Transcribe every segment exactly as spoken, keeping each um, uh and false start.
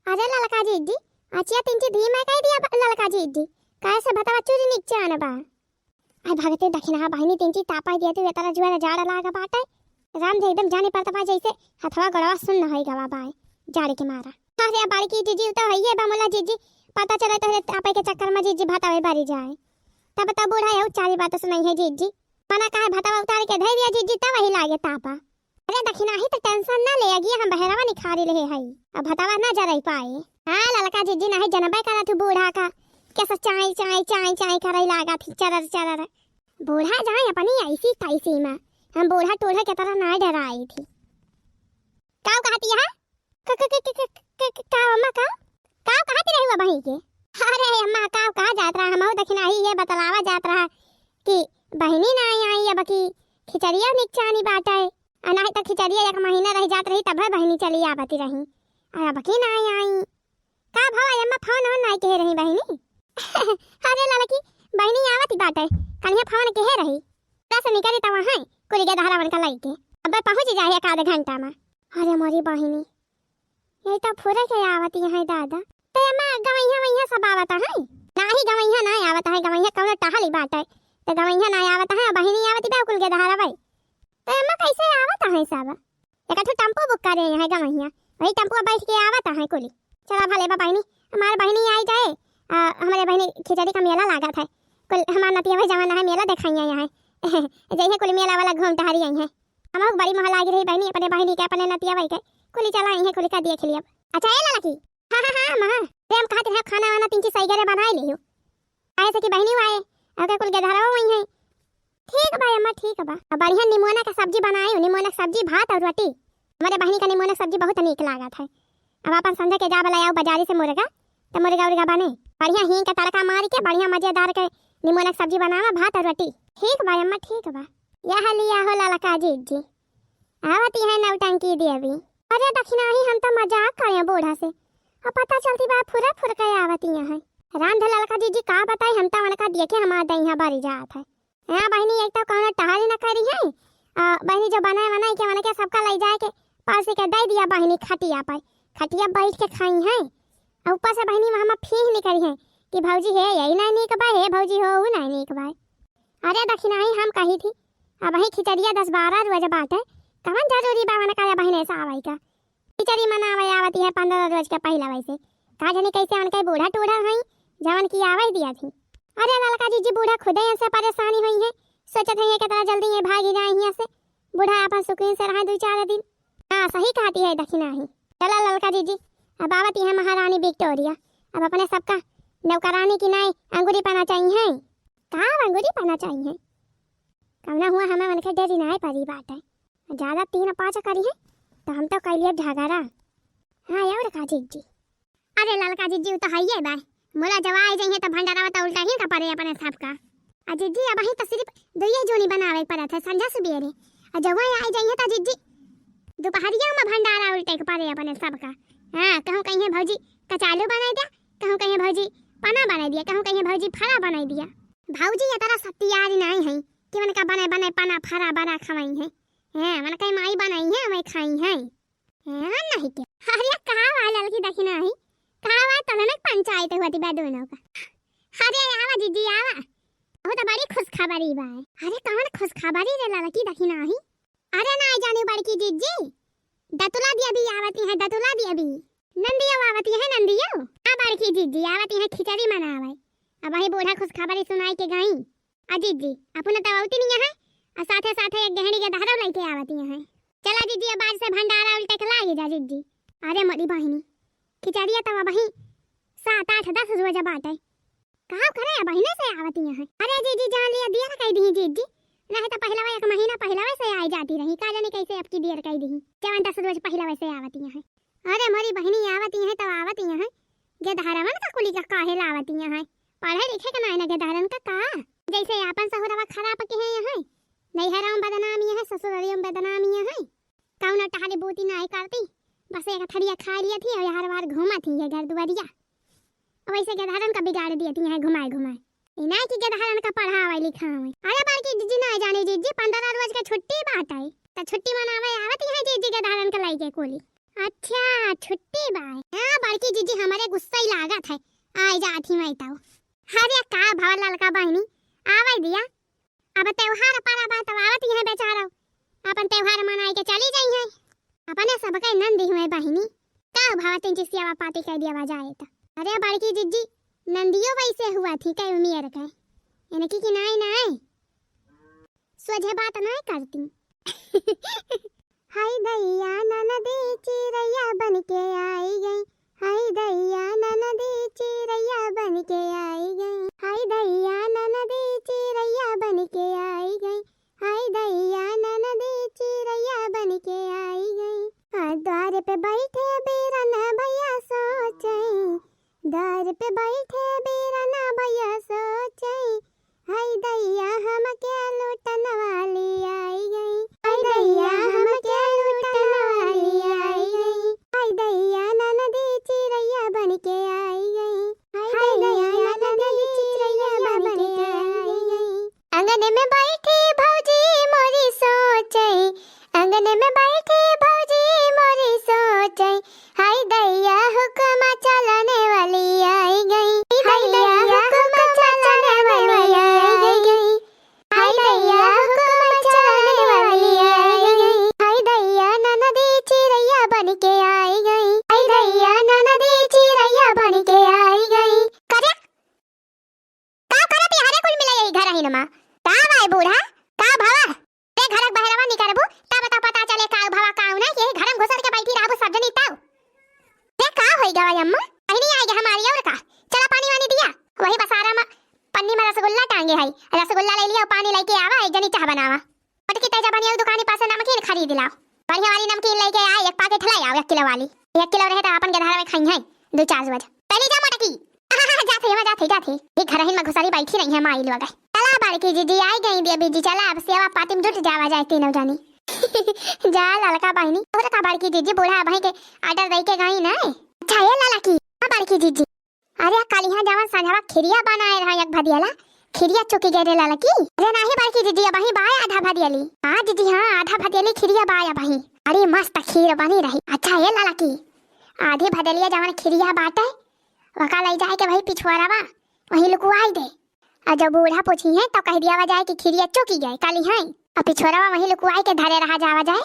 अरे ललका जिज्जी, अचिया तिनची धीमा कइ दिया ब-, ललका जिज्जी, कैसे भतवा चुरी निकचान बा। आई भगते दखिनहा बहिनी, तिनची तापा दिया तू, एतरा जुआर जाड़ लाग बाटे। राम जी एकदम जानी परत बा जैसे हथवा गोड़वा सुन्न होइ गवा बाय, जाड़ के मारा। अरे बड़की जिज्जी, उ तो हइये बा मोला जिज्जी, पता चले तोहरे तापे के चक्कर में जिज्जी भतवे बरी जाए। तब तो बूढ़ा यहू चारी बात सुनइहैं जिज्जी। मना काहे भतवा उतार के धइ दिया जिज्जी, तब वही लागे तापा। अरे दखिनहा ही तो tension ना ले, अगिया हम बहरवा निखारी लेहे हई, अब भतवा ना जरई पाए। हाँ ललका जिज्जी, नाहीं जनबे करा तू बूढ़ा का, कैसे चाई चाई चाई चाई करई लागा थी, चरर चरर। बूढ़ा जाए अपनी ऐसी तैसी में, हम बूढ़ा टूढ़ा के तरह ना डराई थी। काऊ कहती है? क-, क-, क-, क-, क-, क-, क-, काऊ अम्मा, काऊ? काऊ कहती रही हुआ बही के? अरे अम्मा, काऊ कहा जात रहा, हमहू दखिनहा ही ये बतलावा जात रहा कि बहिनी ना आई, आई अब की खिचड़िया निकचानी बाटे। आ नाहीं तो खिचड़िया एक महीना रह जात रही, तब बहिनी चली आवती रही। आ अब की ना आई, आई। का भवा अम्मा, फोन ओन नाहीं किहे रही बहिनी? अरे ललकी, बहिनी आवती बाटे, कनिया फोन किहे रही। बस निकली तवा है, कुली के दहरावन का लइके। अबे पहुँच जाए एक आध घंटा में। अरे मोरी बहिनी, यही तो फुरे के आवती है दादा। ते अम्मा गवैया वैया सब आवत है? नाहीं गवैया ना आवत है, गवैया कौनो टहली बाटे। ते गवैया ना आवत है, बहिनी आवती बा कुल के दहरावे। ते अम्मा कैसे आवत है सब? एक ठो टेम्पो book करे हैं गवैया, वही टेम्पो बैठ के आवत है कुली। चला भले बा बहिनी, हमार बहिनी आई जाए, आ, हमरे बहिनी खिचड़ी का मेला लागत है, कुल हमार नतिया भाई जवान है मेला देखाइया यहाँ है। जइहे कुल मेला वाला घूम टहरी आई है। हमहू बड़ी मोह लागी रही बहिनी, अपने बहिनी के, अपने नतिया भाई के, कुली चला आई है, कुली का देख लिया। अच्छा ए ललकी, हाँ, हाँ, हाँ, माँ। अरे हम कहत रहे खाना वाना तिनची सही करे बनाई लियो। काहे से कि बहिनी आए, ओके कुल के धरवा हुई है। ठीक बा अम्मा, ठीक बा। अब बढ़िया निमोना का सब्जी बनाए, निमोना का सब्जी, भात और रोटी। हमरे बहिनी का निमोना का सब्जी बहुत नीक लागत है। अब अपन संझा के जाब ले आओ बाजारी से मुर्गा, तो मुर्गा उर्गा बने। बढ़िया हींग का तड़का मार के बढ़िया मजेदार के निमोना का सब्जी बनावा, भात और रोटी। ठीक बा अम्मा, ठीक बा। यह लिया हो ललका जिज्जी। आवती है नौटंकी देवी। अरे दखिनहा ही, हम तो मजाक करे बूढ़ा से, अब पता चलती बा फुरे फुर के आवती है। रांध ललका जिज्जी का बताई, हम तो उनका देखे हमार दहिया बरी जात है। हाँ बहिनी, एक तो कौनो टहल न करी है, आ, बहिनी जो बनाए बनाए के उनके सबका ले जाए के पास के दे दिया बहिनी खटिया पर, खटिया बैठ के खाई है। आ ऊपर से बहिनी वहाँ में फीह निकरी है कि भौजी हे यही नहीं नीक बा, हे भौजी हो ऊ नहीं नीक बा। अरे दखिनहा ही, हम कही थी, अब ही खिचड़िया दस बारह रोज बाटे, कवन जरूरी बा उनका या बहिने से आवै का? खिचड़ी मनावे आवती है पन्द्रह रोज के पहिला वैसे, का जानी कैसे उनके बूढ़ा टूढ़ा हई, जवन की आवै दिया थी। अरे ललका जिज्जी, बूढ़ा खुदे इनसे परेशानी हुई है, सोचत है केतना जल्दी ये भागी जाए यहाँ से, बूढ़ा अपन सुकून से रहे दो चार दिन। हाँ सही कहती है दखिनहा ही। चला ललका जिज्जी, अब आवती है महारानी विक्टोरिया, अब अपने सबका नौकरानी की नाई अंगूरी पाना चाहिए। का अंगूरी पाना चाहिए? कवना हुआ हमें उनके डरी नाई परी बाटे। ज्यादा तीन पाँच करी है तो हम तो कह लिए झगड़ा। हाँ और का जिज्जी? अरे ललका जिज्जी, उ तो हइये बा। मोला जब आई जइहे तो भंडारा तो उल्टा ही का परे अपने सबका। आ जिज्जी, अब ही तो सिर्फ दुइये जोनी बनावे के पड़त है, संझा सुबेरे। आ जब आई जइहे तो जिज्जी, दोपहरिया में भंडारा उल्टे के परे अपने सबका। हाँ, कहूँ कहिए भौजी कचालू बनाई दिया, कहूँ कहिए भौजी पना बनाई दिया, कहूँ कहिए भौजी फरा बनाई दिया। भौजी ये तरह सत्यारी नहीं है कि उनका बने बने पना फरा बना खवाई है। हाँ, उनका माई बनाई है, वही खाई है। हाँ, नहीं के। अरे, का बा ललकी दखिनहा ही? का बा, तोहरे में पंचायत होती बा दोनों का। अरे, आवा जिज्जी, आवा। वो तो बड़ी खुशखबरी बा। अरे, कौन खुशखबरी रे ललकी दखिनहा ही? अरे, ना जाने बड़की जिज्जी। दतुला देवी आवती है, दतुला देवी। नंदियो आवती है, नंदियो। आ बड़की जिज्जी आवती है खिचड़ी मनावे। अब वही बूढ़ा खुशखबरी सुनाई के गई। आ जिज्जी, अपने तो आवती नहीं है, आ साथे साथे एक गहनी के दहरो लेके आवती है। चला जिज्जी, अब आज से भंडारा उल्टे के लागी जा जिज्जी। अरे मोरी बहिनी, खिचड़िया तो वही सात आठ दस रोज बाटे। का करे, बहिने से आवती है। अरे जिज्जी, जान लिया, देर कई दी जिज्जी, नहीं तो पहला एक महीना पहला से आई जाती रही, का जाने कैसे अब की देर कई दी, जवन दस रोज पहला से आवती है। अरे मोरी बहिनी, आवती है तो आवती है, गेदहरवन का कुली का काहे लावती है? पढ़े लिखे के नाय ना गेदहरन का का? जैसे आपन सहुरवा खराब के है यहाँ, नैहरवा में बदनामी है, ससुररियो में बदनामी है। कौनो टहरी बूती नाय करती, बस एक थरिया खा लिया थी और हर बार घूमा थी ये घर दुआरिया। वैसे गेदहरन का बिगाड़ दिया थी यहाँ घुमाए घुमाए। इनाय की गेदहरन का पढ़ावे लिखावे। अरे बड़की जिज्जी नाय जाने जिज्जी, पन्द्रह रोज का छुट्टी बाटे, तो छुट्टी मनावे आवती है जिज्जी गेदहरन का लइके कुली। अच्छा, छुट्टी बा। हाँ, बड़की कि जिज्जी हमरे गुस्सा ही लागत है, आइ जात ही मैं तो। अरे का भवा ललका बहिनी, आवै दिया, अब त्योहार पर अब तो आवत ही है बेचारा, अपन त्योहार मनाइ के चली जइहैं। अपने सबके नंदी हुए बहिनी, का भवा तिनकी सेवा पाती कइ दिया जाए तो। अरे बड़की जिज्जी, नंदियो वैसे हुआ थी कई उमियर के, इनकी कि नाई नाई, सोझे बात नाई करती। हाय दैया ननदी चिरैया बन के आई गई, हाय दैया ननदी चिरैया बन के आई गई, हाय दैया ननदी चिरैया बन के आई गई, हाय दैया ननदी चिरैया बन के आई गई। आ द्वार पे बैठे बीरन भैया सोचे, द्वार पे बैठे बीरन भैया सोचे, हाय दैया हमके लूटन वाली आई गई, हाय दैया हमके लूटन वाली आई गई, हाय दैया ननदी चिरैया बन के आई गई, हाय दैया ननदी चिरैया बन के आई गई। आंगन में बैठी भौजी मोरी सोचे, आंगन में बैठी भौजी मोरी सोचे, हाय दैया हुक्म चलाने वाली आई गई, हाय दैया हुक्म चलाने वाली आई गई, हाय दैया हुक्म चलाने वाली आई गई, हाय दैया ननदी चिरैया बन के आई गई, हाय दैया ननदी चिरैया बन के आई गई। करे का करत यारे कुल मिला यही घर ही नमा? का भाई बूढ़ा, का भवा? ते घरक बहरवा निकरबू, तब तो पता चले का भवा का ना, यही घर में घुसर के बैठी रहबू सब जनी तब। ते का होई गवा अम्मा? बहिनी आई गई हमारी और का? चला पानी वानी दिया। वही बसारा में पन्नी में रसगुल्ला टांगे है, रसगुल्ला ले लिया, पानी लेके आवा, एक जनी चाह बनावा। मोटकी तैजा बनिया दुकानी पास से नमकीन खरीद लाओ, बढ़िया वाली नमकीन लेके आए, एक पैकेट ले आओ, एक किलो वाली, एक किलो रहे तो अपन के धारा में खाई है दो चार रोज। चली जा मोटकी। जाथे, मैं जाथे, जाथे। ये घर ही में घुसरी बैठी रही है माई लोग। चला बड़की जिज्जी आई गई, दे बीजी, चला अब सेवा पाती में जुट जावा जाए तीनों जानी। जा ललका बहिनी, और का बड़की जिज्जी बूढ़ा भाई के ऑर्डर दे के गई ना। अच्छा ये ललकी, हाँ बड़की जिज्जी। अरे कालिहा जवन संझवा खिरिया बनाए रहा एक भदियाला, खिरिया चुकी गए रे ललकी। अरे नाही बड़की जिज्जी, अबही बाय आधा भदियाली। हाँ जिज्जी हाँ, आधा भदियाली खिरिया बाय अबही। अरे मस्त खीर बनी रही। अच्छा ये ललकी, आधी भदियालिया जवन खिरिया बाटे, वका लई जाए के वही पिछुआरवा, वही लुकुआई दे। आ जब बूढ़ा पूछी है तो कह दिया जाए कि खिरिया चुकी गए काली हैं, और पिछुआरवा वही लुकुआई के धरे रहा जावा जाए।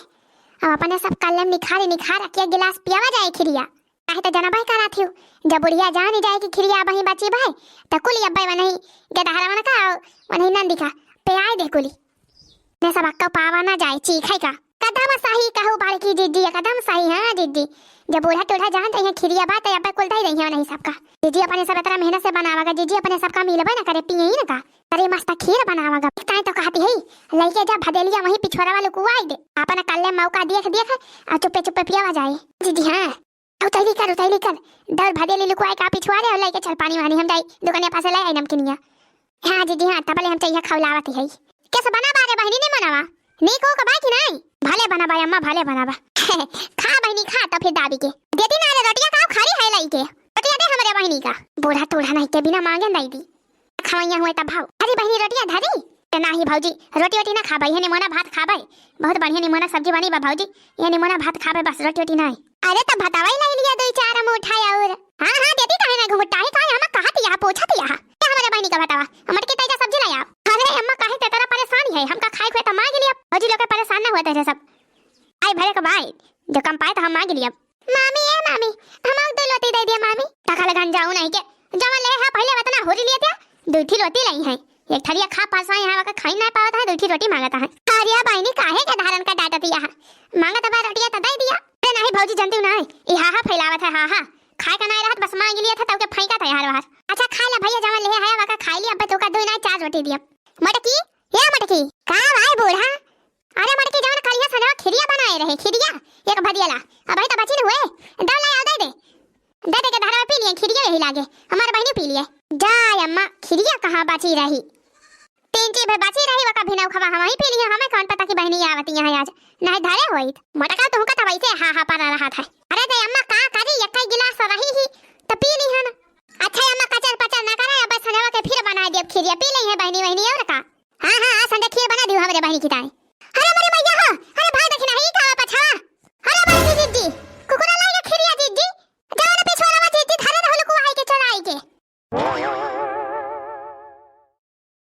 अब अपने सब कल्ले में निखारी निखार के गिलास पियावा जाए खिरिया। काहे त जनबे करा थिउ, जब बुढ़िया जानी जाए कि खिरिया अबही बची बहे, त कुल अब्बे वनही गदहरवन का, वनही नंदी का, पे आए दे कुली। ने सब अक्का पावा ना जाए, चीखे का। कदम सही कहू बड़की जिज्जी, कदम सही, हाँ जिज्जी। जब बूढ़ा टूढ़ा जान जाइए खिरिया बात, अब्बे कुल दई रही है वनही सबका। जिज्जी अपने सब इतना मेहनत से बनावागा, जिज्जी अपने सबका मिलबे ना करे, पिए ही ना का। अरे मस्त खीर बनावागा। ताई तो कहती है, लइके जा भदेलिया वहीं पिछोरा वाले को आई दे। अपना कल्ले मौका देख देख, आ चुप्पे चुप्पे पियावा जाए। जिज्जी हाँ। उतैली कर, उतैली कर। दौड़ भदेली लुकुआए का पिछुआरे और लेके चल पानी वानी हम जाई। दुकानिया पासे ले आई नमकीनिया। हाँ जिज्जी हाँ, तबले हम चाहिए खौलावत ही है। कैसे बना बारे बहिनी ने मनावा? नीक हो कबाई कि नहीं? भले बना बाई अम्मा, भले बना बा। खा बहिनी खा, तब फिर दाबी के। देती ना रे रोटिया का खाली है लाई के। रोटिया दे हमरे बहिनी का। बूढ़ा टूढ़ा नहीं के बिना मांगे नहीं दी। खवैया हुए तब भाव। अरे बहिनी रोटिया धरी? ते नाही भौजी, रोटी वोटी ना खाबे, ये निमोना भात खाबे। बहुत बढ़िया निमोना सब्जी बनी बा भौजी, ये निमोना भात खाबे बस, रोटी वोटी नहीं। अरे तब भतावा ही लाई लिया दो चार मुठा और। हाँ हाँ देती काहे ना घुघुटाही काहे हम कहत यहाँ पूछत यहाँ। क्या हमारे बहिनी का भतावा? हमर के तैजा सब्जी लाई आओ। अरे अम्मा काहे ते तरह परेशान है, हमका खाए खुए तो मांग लिया। भौजी लोग के परेशान ना हुआ तेरे सब। आई भरे के बाई, जो कम पाए तो हम मांग लिया। मामी, ए मामी, हम दो लोटी दे दिया मामी। तखल गंजाऊ नहीं के, जवन ले है पहले वतना होरी लिए थे, दो ठी लोटी लाई है। एक थरिया खा पासा यहाँ वका खाई ना पावत है, दो ठी रोटी मांगत है। अरे बहिनी काहे के धारन का डांटत यहाँ? मांगत बा रोटिया त दे दिया। अरे नहीं भौजी जनती ना है, ई हा हा फैलावत है, हा हा। खाए का नहीं रहत बस मांग लिया था तब के फेंका था यार बाहर। अच्छा खा ले भैया जवन ले है वका खाई लिया, अब तो का दो ना चार रोटी दिया। मटकी, ए मटकी, का भाई बूढ़ा? अरे मटकी जवन कलिया सजवा खिरिया बनाए रहे, खिरिया, एक भदियाला, अब तो बची न हुए, दो ले आओ दे दे। दे दे के धरवा पी लिए, खिरिया यही लागे, हमार बहिनी पी लिए। जा अम्मा, खिरिया कहाँ बची रही? तीन चीज बची रही, वका भिनऊ खवा हम ही पी लिए, हमें कौन पता कि बहिनी आवती यहाँ आज, नहीं धरे होइत। मोटका तुमका तो वैसे हा हा पर रहा था। अरे दे अम्मा का करी, एक ही गिलास रही ही, तो पी ली है ना। अच्छा अम्मा कचर पचर ना करे, अब संजवा के फिर बनाए देब खिरिया, पी ले है बहिनी वहिनी।